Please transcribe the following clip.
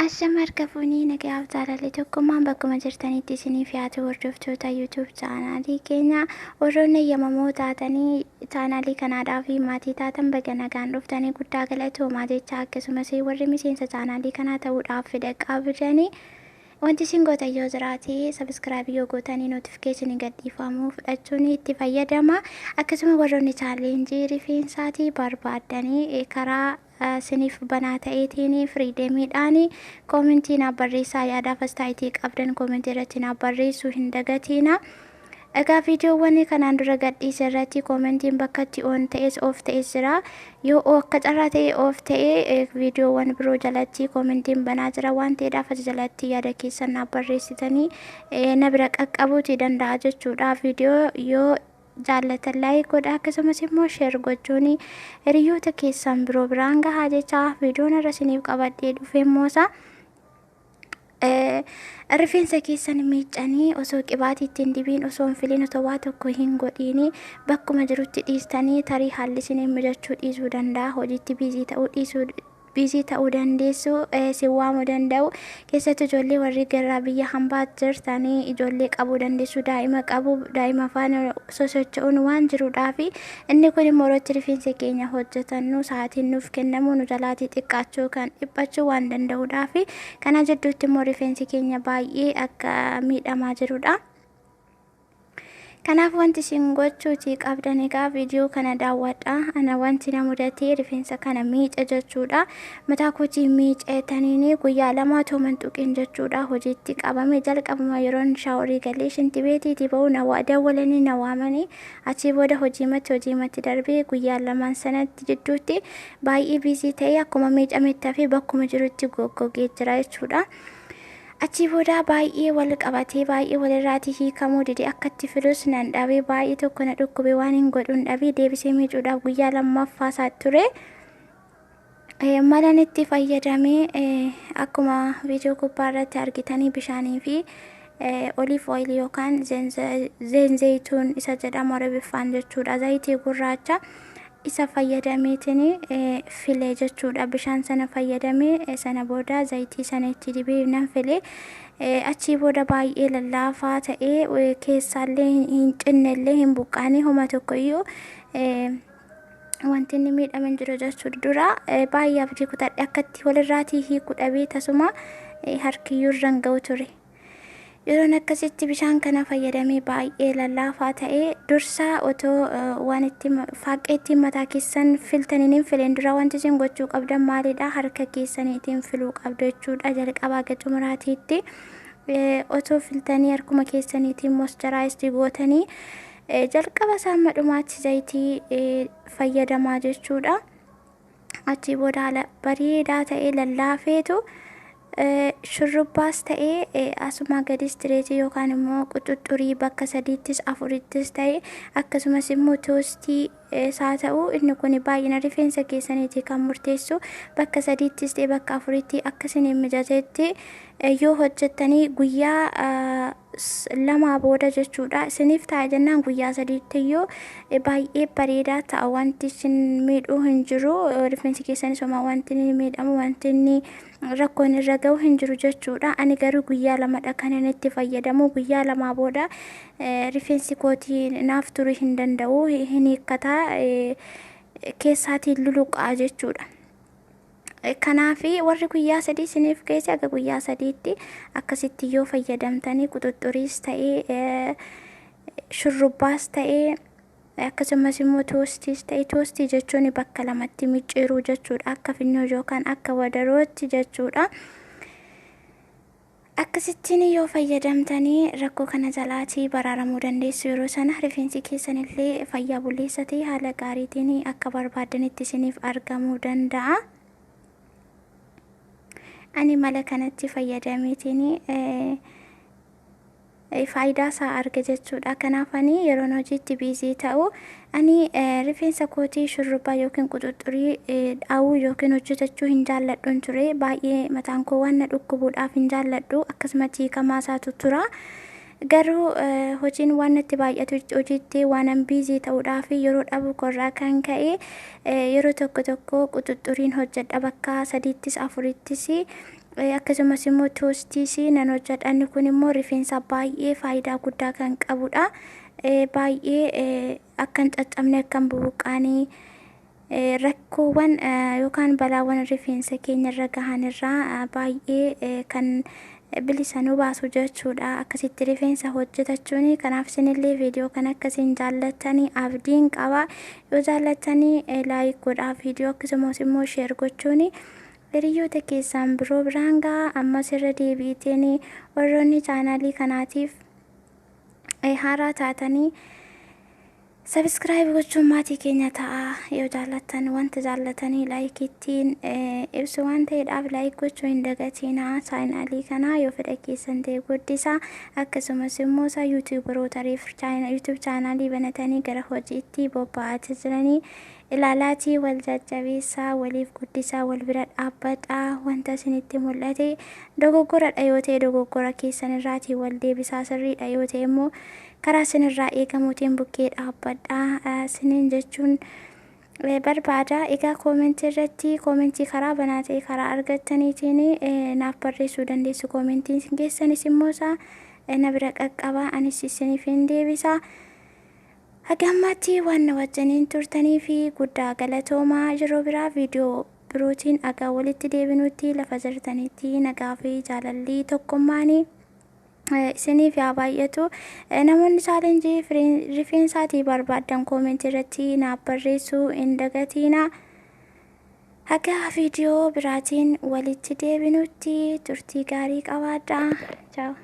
Ashama harka fuunee nagayaaf jaalalli tokkummaan bakkuma jirtanitti isiniif yaatu hordoftoota YouTube chaanaalii keenya warroonni eeyyamamoo taatanii chaanaalii kanaadhaa fi maatii taatan baga nagaan dhuftanii guddaa galatoomaa jecha akkasumas warri miseensa chaanaalii kanaa ta'uudhaaf fedha qabdanii wanti isin gootan yoo jiraate subscribe yoo gootanii notification gadhiifamuu fudhachuun itti fayyadama. Akkasuma warroonni challenge rifeensaatii barbaaddanii karaa isiniif banaa ta'eetiin freedomiidhaan comment naaf barreessaa. Yaadaaf astaayitii qabdan comment irratti naaf barreessuu hin dagatiina. Egaa viidiyoowwan kanaan dura gadhiise irratti commentiin bakka itti on ta'es off ta'es jira. Yoo akka carraa ta'e off ta'e, viidiyoowwan biroo jalatti commentiin banaa jira waan ta'eedhaaf as jalatti yaada keessan naaf barreessitanii na bira qaqqabuuti danda'a jechuudha. Viidiyoo yoo jaallatan like godha, akkasumas immoo share gochuun hiriyoota keessan biroo biraan gahaa jecha. Viidiyoon irra isiniif qabadhee dhufe immoo rifeensa keessan miiccanii osoo qibaatii ittiin dibiin, osoo hin filin, osoo waa tokko hin godhiin bakkuma jirutti dhiistanii, tarii haalli isiniin mijachuu dhiisuu danda'a, hojiitti busy ta'uu dhiisuu, busy ta'uu dandeessu, si waamuu danda'u. Keessattuu ijoollee warri gara biyya hambaa jirtanii ijoollee qabuu dandeessu, daa'ima qabu, daa'ima faana sosocho'uun waan jiruudhaafi inni kun immoo irratti rifeensa keenya hojjetannu sa'aatiin nuuf kennamu nu jalaatii xiqqaachuu kan dhiphachuu waan danda'uudhaafi kana jidduutti immoo rifeensi keenya baay'ee akka miidhamaa jirudha. Kanaaf wanti isin gochuuti qabdan, egaa viidiyoo kana daawwadha. Ana wanti na mudatee rifeensa kana miice jechuudha. Mataa kootii miiceetaniin guyyaa 2 otoo manxuqiin jechuudha hojiitti qabame. Jalqabuma yeroon shower galee shinti beetiitii ba'u na dawwalanii na waamanii, achii booda hojiimatti darbee guyyaa lamaan sanatti jidduutti baay'ee busy ta'ee akkuma miicametti hafee bakkuma jirutti goggogee jira jechuudha. Achii booda baay'ee wal qabatee baay'ee walirraatii hiikamuu dide. Akka itti filus nan dhabee, baay'ee tokko na dhukkube, waan hin godhuun dhabee deebisee miicuudhaaf guyyaa lammaffaa isaa ture. Malan itti fayyadamee, akkuma viidiyoo gubbaa irratti argitanii, bishaanii fi olive oil yookaan zeen zayituun isa jedhamu Arabiffaan jechuudha. Zayitii gurraacha isa fayyadameetiin filee jechuudha. Bishaan sana fayyadamee sana booda zayitii sana itti dibee nan filee. Achii booda baay'ee lallaafaa ta'ee keessaallee hin cinnellee hin buqqaane, homa tokkoyyuu wanti inni miidhame hin jiru jechuudha. Dura baay'ee abdii kutadhe, akka itti walirraatii hiikuu dhabee tasuma harkiyyuu irra hin ga'u ture. Yeroon akkasitti bishaan kana fayyadamee baay'ee lallaafaa ta'ee, dursa otoo waan itti faaqqeettiin mataa keessan filtaniin hin fileen dura wanti isin gochuu qabdan maalidha? Harka keessaniitiin filuu qabdu jechuudha jalqabaa ga xumuraatiitti. Otoo filtanii harkuma keessaniitiin moisturized gootanii jalqaba isaa hamma dhumaatti zayitii fayyadamaa jechuudha. Achii booda haala bareedaa ta'ee lallaafeetu shurrubbaas ta'ee asumaa gadi straight yookaan immoo quxuxxurii bakka sadiittis afurittis ta'e, akkasumas immoo twist isaa ta'u, inni kun baay'ina rifeensa keessaniiti kan murteessu, bakka sadiittis ta'e bakka afuritti akka isiniin mijatetti yoo hojjettanii guyyaa 2 booda jechuudha isiniif ta'a jennaan, guyyaa sadiitti iyyuu baay'ee bareedaa ta'a. Wanti isin miidhuu hin jiru, rifeensi keessanis homaa wanti inni miidhamu, wanti inni rakkoon irra ga'u hin jiru jechuudha. Ani garuu guyyaa lamadha kan inni itti fayyadamu. Guyyaa 2 booda rifeensi kootii naaf turuu hin danda'u, hin hiikkataa, keessaatiin luluqaa jechuudha. Kanaaf warri guyyaa 3 isiniif geesse aga guyyaa sadiitti akkasitti yoo fayyadamtanii, quxuxxuriis ta'ee, shurrubbaas ta'ee, akkasumas immoo twistiis ta'e, twist jechuun bakka lamatti micciiruu jechuudha, akka finyoo yookaan akka wadarootti jechuudha. Akkasittiin yoo fayyadamtanii rakkoo kana jalaatii baraaramuu dandeessu. Yeroo sana rifeensi keessanillee fayyaa buleessa ta'e haala gaariitiin akka barbaadanitti isiniif argamuu danda'a. Ani mala kanatti fayyadameetiin faayidaa isaa arga jechuudha. Kanaaf ani yeroon hojiitti busy ta'u ani rifeensa kootii shurrubbaa yookiin quxuxxurii dhaawuu yookiin hojjetachuu hin jaalladhuun ture. Baay'ee mataan koo waan na dhukkubuudhaaf hin jaalladhu, akkasumatti hiikamaa isaatu tura. Garuu hojiin waan natti baay'atu, hojiitti waan an busy ta'uudhaaf yeroo dhabu korraa kan ka'e yeroo tokko tokko quxuxxuriin hojjedha bakka sadiittis afurittis. Akkasumas immoo toostiis nan hojjedha. Inni kun immoo rifeensa baay'ee faayidaa guddaa kan qabudha. Baay'ee akka hin caccabne, akka hin bubuqqaane, rakkoowwan yookaan balaawwan rifeensa keenya irra gahan irraa baay'ee kan bilisa nu baasu jechuudha. Akkasitti rifeensa hojjetachuun. Kanaaf isinillee viidiyoo kan akkasiin jaallattanii abdiin qaba. Yoo jaallattanii like godhaa viidiyoo, akkasumas immoo share gochuun hiriyoota keessaan biroo biraan ga'a. Ammas irra deebiiteen warroonni chaanaalii kanaatiif haaraa taatanii subscribe gochuun maatii keenya ta'a. Yoo jaallattan, wanta jaallatanii likettiin ibsu waan ta'eedhaaf like gochuu hin dagatinaa. Chaanaalii kanaa yoo fedha keessan ta'e guddisa. Akkasumas immoo isaa YouTuberoota reef YouTube chaanaalii banatanii gara hojiitti bobba'aa jiranii ilaalaatii wal jajjabeessaa, waliif guddisaa, wal bira dhaabbadhaa. Wanta isinitti mul'ate dogoggoradha yoo ta'e dogoggora keessan irraatii wal deebisaa, sirriidha yoo ta'e immoo karaa isinirraa eegamuutiin bukkee dhaabbadhaa isiniin jechuun barbaada. Egaa koomentii irratti koomentii karaa banaa ta'e karaa argattaniitiin naaf barreessuu dandeessu. Koomentiin keessanis immoo isaa na bira qaqqaba, anis isiniif hin deebisa. Haga ammaatti waan na wajjiniin turtanii fi guddaa galatoomaa. Yeroo biraa viidiyoo birootiin dhagaa walitti deebinutti lafa jirtanitti nagaa fi jaalalli tokkummaanii isiniif yaa baay'atu. Namoonni challenge rifeensaatii barbaaddan koomentii irratti naaf barreessuu hin dagatiina. Haga viidiyoo biraatiin walitti deebinutti turtii gaarii qabaadhaa. Ciao.